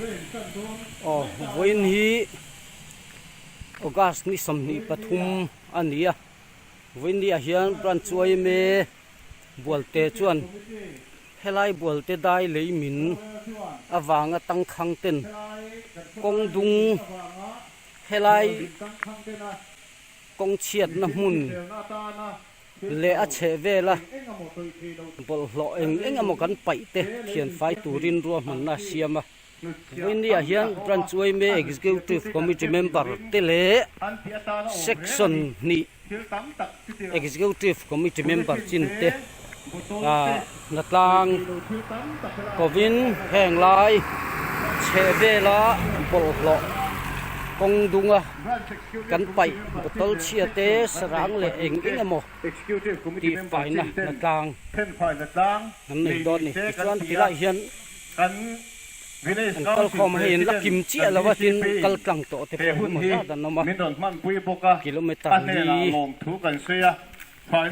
Aw vawiin hi August ni 23 a ni a vawiin ni ah hian branch yma bualte chuan helai bualte dai lei min avanga tangkhang ten kawng dung helai kawng chhiatna hmun leh a chheh vela bawlhhlawh eng eng emaw kan paih te thianfai turin ruahmanna a siam a. Vawinia hian Branch yma Executive Committee member te leh Section hnih Executive Committee member chin te hnatlang kovin heng lai chheh vela bawlhhlawh kawng dunga kan paih bottle chhia te sarang leh eng eng emaw tih faina hnatlang an nei dawn a ni. Tichuan tilai hian An kal khawm a hei an la kim chiah lo a tin kal tlang tawh te pawh engemaw zat an awm a kilometer li vel. Fai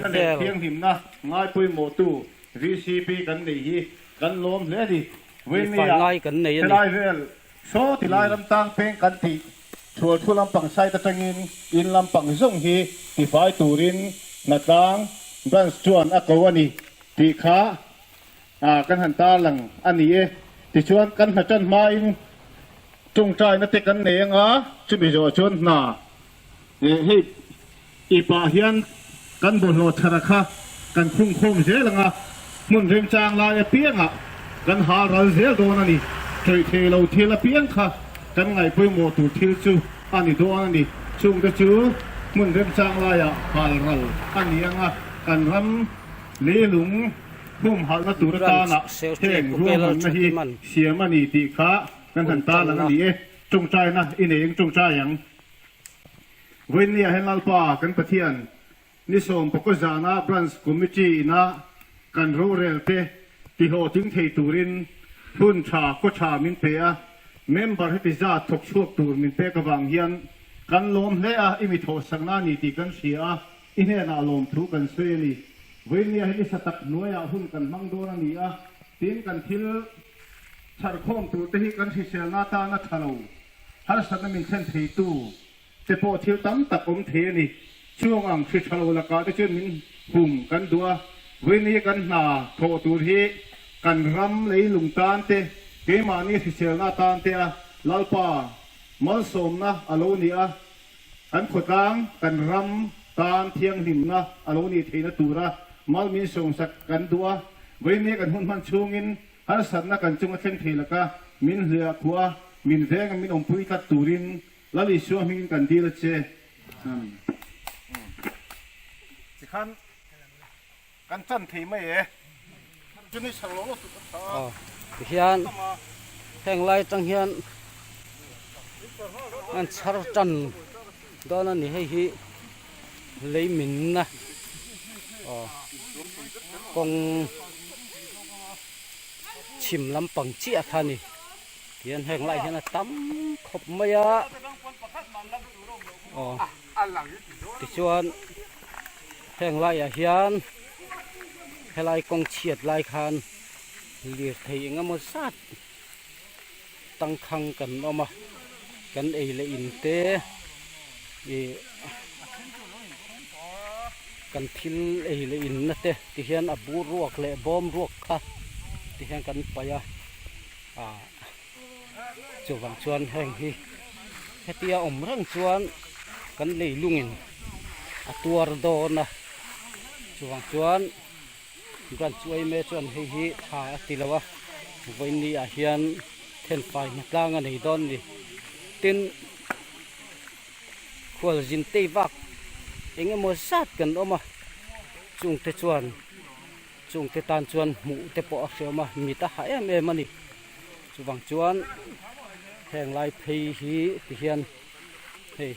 ngai kan nei a ni. Kan han tarlang a ni e. Tichuan kan hna tan hmain tawngtaina te kan nei anga chumi zawh chuan hna hei ipah hian kan bawlhhlawh thara kha kan khungkhawm zel anga hmun remchang lai apiangah kan hal ral zel dawn a ni. Ṭawih thei lo thil apiang kha kan ngaihpawimawh tur thil chu a ni dawn a ni. Chungte chu hmun remchang laiah hal ral a ni anga kan ram leilung Humhalhna tur atana heng ruahmanna hi siam a ni tih kha kan han tarlang a ni e. Tawngtaina i nei eng tawngtai ang? Vawiinnia hian Lalpa kan Pathian ni sawmpakaw zana Branch Committee ina kan rorel te tihlawhtling thei turin hun tha kaw tha min pe a, member heti zat thawk chhuak tur min pek avang hian kan lawm hle a, i mi thawhsakna a ni tih kan hria a. I hnenah lawmthu kan sawi a ni. Vawinia hi nisa tak hnuaiah hun kan hmang dawn a ni a, tin kan thil chharkhawm tur te hi kan hriselna atana tha lo, harsatna min thlen theitu te pawh thil tam tak awm thei a ni. Chuang ang hri tha lo lakah te chuan min hum kan duh a, vawinia kan hna thawh tur hi kan ram leilung tan te, keimahni hriselna atan te a Lalpa malsawmna a lo ni a. Kan khawtlang, kan ram tan thianghlimna a lo nih theihna tura mal min sawmsak kan duh a, vawiin kan hun hman chhungin harsatna kan chunga thleng thei laka min hliah khuah a, min venga min awmpui tlat turin Lal Isua hmingin kan dil a che. Amen. Tikhan kan chan thei mai e. Chuni chhar lo lo chu ka tha a. Tihian heng lai atang hian an chhar tan dawn a ni hei hi lei minna aw kawng chhim lampang chiah kha a ni tihian heng lai hian a tam khawp mai a aw tichuan heng laiah hian helai kawng chhiat lai khan lirthei eng emaw zat tangkhang kan awm a kan ei leh in te ih kan thil ei leh in na te ti hian a bur ruak leh bawm ruak kha ti hian kan paih a ah chuvang chuan heng hi hetia awm reng chuan kan leilungin a tuar dawn a chuvang chuan Branch yma chuan hei hi tha a ti lo a vawiin ah hian thenfai hnatlang a nei dawn a ni tin khualzin tei vak eng emaw zat kan awm a chungte chuan chungte tan chuan hmuh te pawh a hreawm a mit a ha em em a ni chuvang chuan heng lai phei hi ti hian hei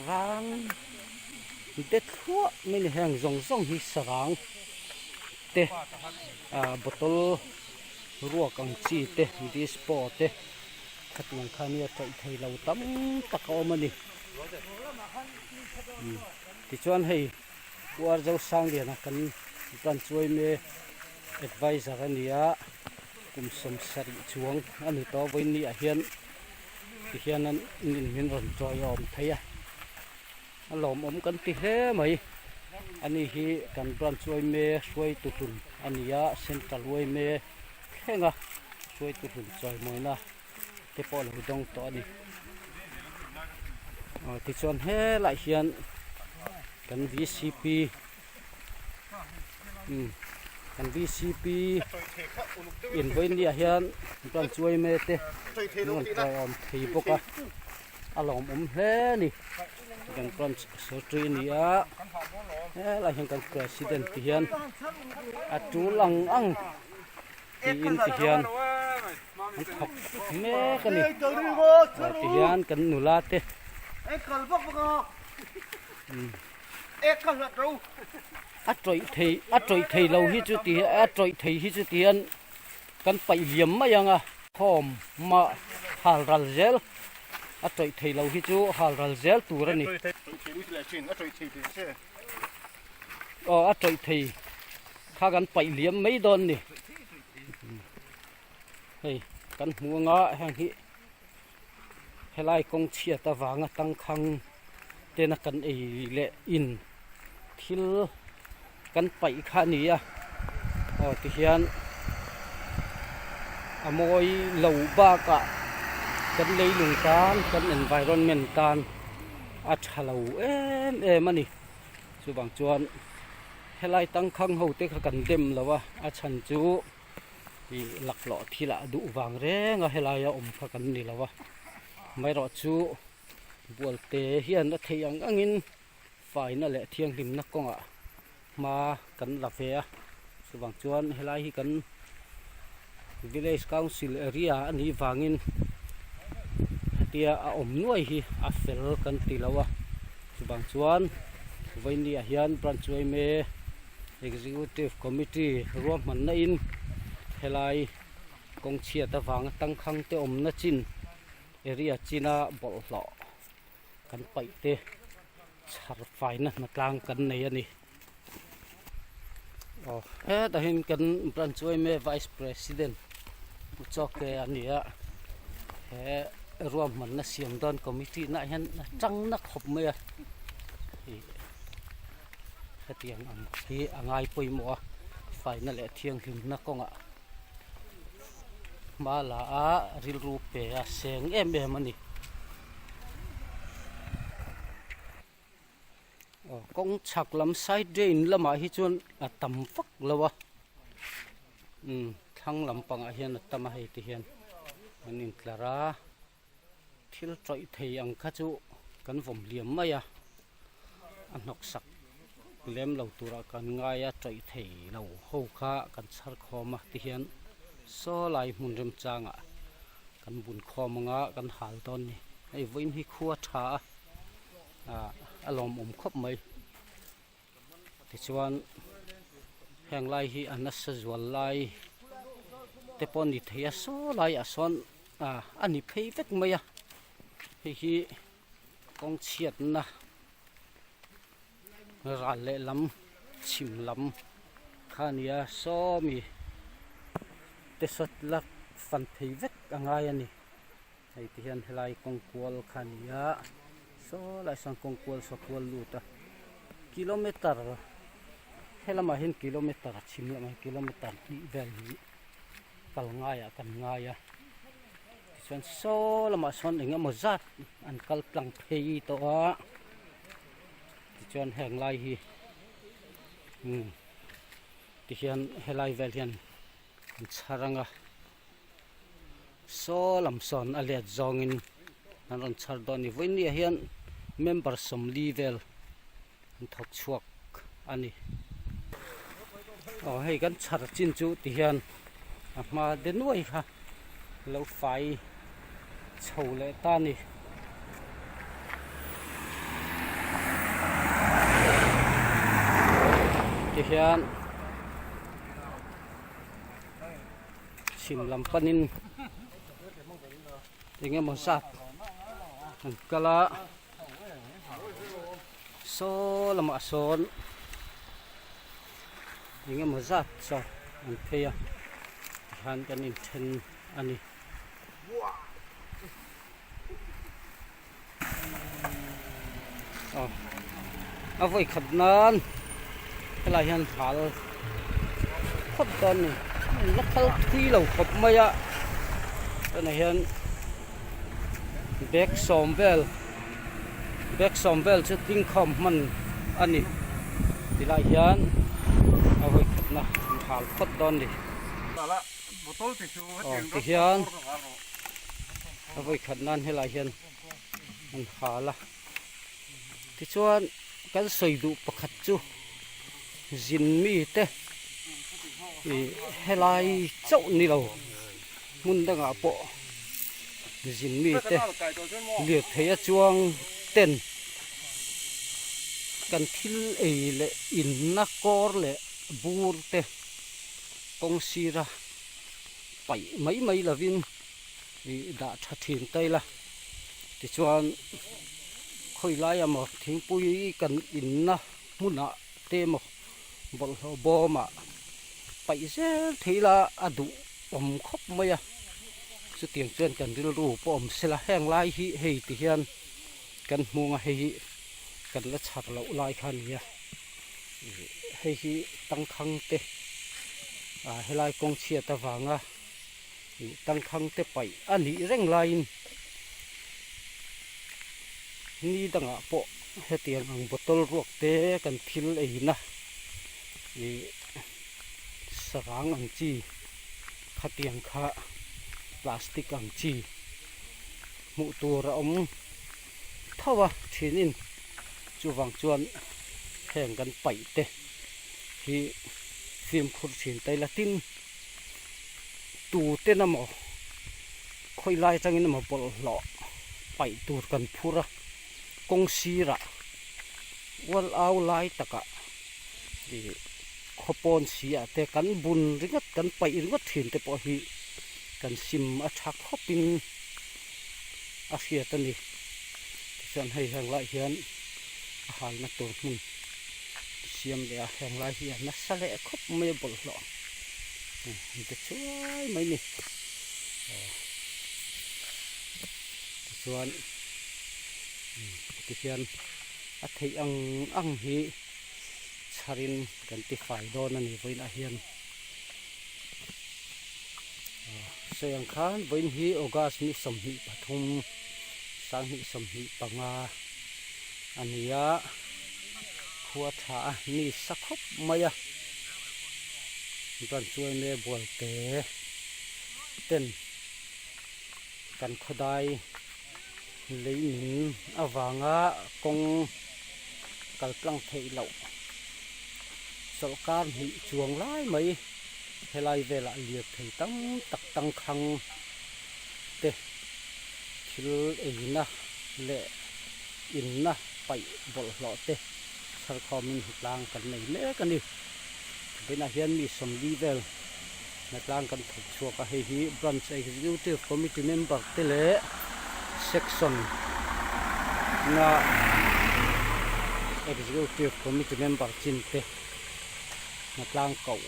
rang de thluah mai a ni heng zawng zawng hi sarang te ah bottle ruak ang chi te dispo te khatiang kha nia chaih thei lo tam tak a awm a ni tichuan hei Uar Zosangliana kan branch yma advisor a ni a. Kum 70 chuang a ni tawh vawiin ah hian tihian an in min rawn chawi a awm thei a a lawmawm kan ti hle mai ani hi kan branch uaime hruaitu hlun a ni a central uaime thlenga hruaitu hlun chawimawina te pawh a lo dawng tawh a ni aw tichuan helaiah hian kan V_C_P umm kan V_C_P in vawinia hian branch uaime te an rawn tawiawm thei bawk a a lawmawm hle a ni kan branch secretary a ni a helaiah hian kan president te hian a tul ang ang tiin ti hian an thawk mek a ni ti hian kan nula te a tawih thei a tawih thei lo hi chu ti a tawih thei hi chu ti hian kan paih liam mai ang a khawm mah hal ral zel a tawih thei lo hi chu hal ral zel tur a ni aw a tawih thei kha kan paih liam mai dawn ni hei kan hmu anga heng hi helai kawng chhiat avanga tangkhang tena kan ei leh in thil kan paih kha a ni a aw tihian a mawi lo bakah kan leilung tan kan environment tan a tha lo em em a ni chuvang chuan helai tangkhang ho te kha kan dem lo a a chhan chu ih laklawh thil ah duh vang reng a helai a awm kha kan ni lo a amaherawhchu bualte hian a theih ang angin faina leh thianghlimna kawngah hma kan la ve a chuvang chuan helai hi kan village council area a nih vangin hetia a awm nuai hi a fel kan ti lo a chuvang chuan vawiin ah hian branch yma executive committee ruahmanna in helai kawng chhiat avanga tangkhang te awmna chin area china bawlhhlawh kan paih te chhar faina hnatlang kan nei a ni aw hetah hian kan branch yma vice president pu chawke a ni a he ruahmanna siam dawn committee nah hian a tang na khawp mai a ih hetiang ang hi a ngai pawimawh a faina leh thianghlimna kawngah hma la a rilru pe a seng em em a ni. Aw kawng chhak lam side drain lamah hi chuan a tam vak lo a umm thlang lampangah hian a tam a hei ti hian an intlar a thil tawih thei ang kha chu kan vawm hliam mai a a hnawksak lem lo turah kan ngai a tawih thei lo ho kha kan chhar khawm a ti hian saw lai hmun remchangah kan bun khawm anga kan hal dawn a ni hei vawiin hi khua tha a ah a lawmawm khawp mai tichuan heng lai hi a nasa zual lai te pawh a ni thei a saw laiah sawn ah a ni phei vek mai a hei hi kawng chhiatna ral lehlam chhim lam kha a ni a saw mi te sawt la fan phei vek a ngai a ni. Hei ti hian helai kawng kual kha a ni a saw lai sawn kawng kual saw kual lut a kilometer helamah hian kilometer a chhim lamah hian kilometer hnih vel hi kal ngaiah kan ngai a tichuan saw lamah sawn eng emaw zat an kal tlang phei tawh a tichuan heng lai hi umm tihian helai vel hian an chhar ang a. Saw lam sawn a let zawngin an rawn chhar dawn a ni vawiin ah hian member 40 vel an thawk chhuak a ni aw hei kan chhar chin chu ti hian a hma de nuai kha lo fai chho leh ta a ni. Ti hian. Chhim lam panin eng emaw zat an kal a saw lamah sawn eng emaw zat saw an phei a. Tikhan kan inthen a ni. Aw a vawi khat nan helai hian hal phawt dawn a ni an la phal thui lo khawp mai a tunah hian bag sawm vel bag sawm vel chu tingkhawm hman a ni tilai hian a vawi khatna an hal phawt dawn a ni aw tihian. A vawi khat nan helai hian an hal a tichuan kan sawi duh pakhat chu zin mite ih helai chauh ni lo hmun dangah pawh zin mite lirthei a chuang ten kan thil ei leh inna kawr leh bur te kawng sira paih mai mai lovin ih dah tha thin ta ila tichuan khawi lai emaw thingpui kan inna hmunah te emaw bawlhhlawh bawmah paih zel thei ila a duh awm khawp mai a chutiang chuan kan rilru pawh awm sela heng lai hi hei ti hian kan hmung a hei hi kan la chhar loh lai kha a ni a ih hei hi tangkhang te ah helai kawng chhiat avanga ih tangkhang te paih a nih reng laiin ni dangah pawh hetiang ang bottle ruak te kan thil eina ih sarang ang chi khatiang kha plastic ang chi hmuh tur a awm tho a thinin chuvang chuan heng kan paih te hi fimkhur thin ta ila tin tuten emaw khawi lai atangin emaw bawlhhlawh paih tur kan phur a kawng sirah ual au lai takah ih khawpawn si ah te kan bun ringawt kan paih ringawt thin te pawh hi kan sim a tha khawpin a hriat a ni tichuan hei heng lai hian a halna tur hmun siam leh a heng lai hi a nasa leh khawp mai a bawlhhlawh an ti chuai mai ni tichuan tihian a theih ang ang hi chharin kan ti fai dawn a ni vawiinah hian. Sawi ang khan vawiin hi August ni 23 2025 a ni a, khua tha a ni sa khawp mai a, branch uaime bualte ten kan khawdai lei min avanga kawng kal tlang theih loh chawlhkar hnih chuang lai mai. Helai velah lirthei tam tak tangkhang te thil eina leh inna paih bawlhhlawh te chharkhawmin hnatlang kan nei mek a ni. Vawiinah hian mi 40 vel hnatlang kan thawk chhuak a, hei hi Branch Executive Committee member te leh Section na Executive Committee member chin te. Hnatlang koh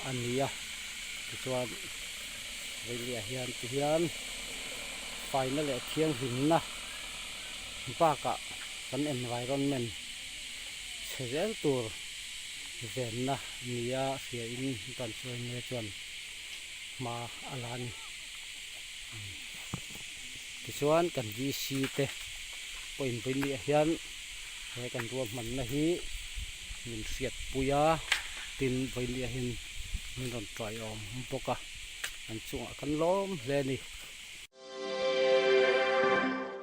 a ni a tichuan Vailia hian ti hian faina leh thianghlimna bakah kan environment chhe zel tur venna nia hriain kan chuai nge chuan hma a la a ni. Tichuan kan VC te pawhin Vailia hian he kan ruahmanna hi min hriatpui a tin vawiin hian min rawn tawih awm bawk a an chungah kan lawm hle a ni.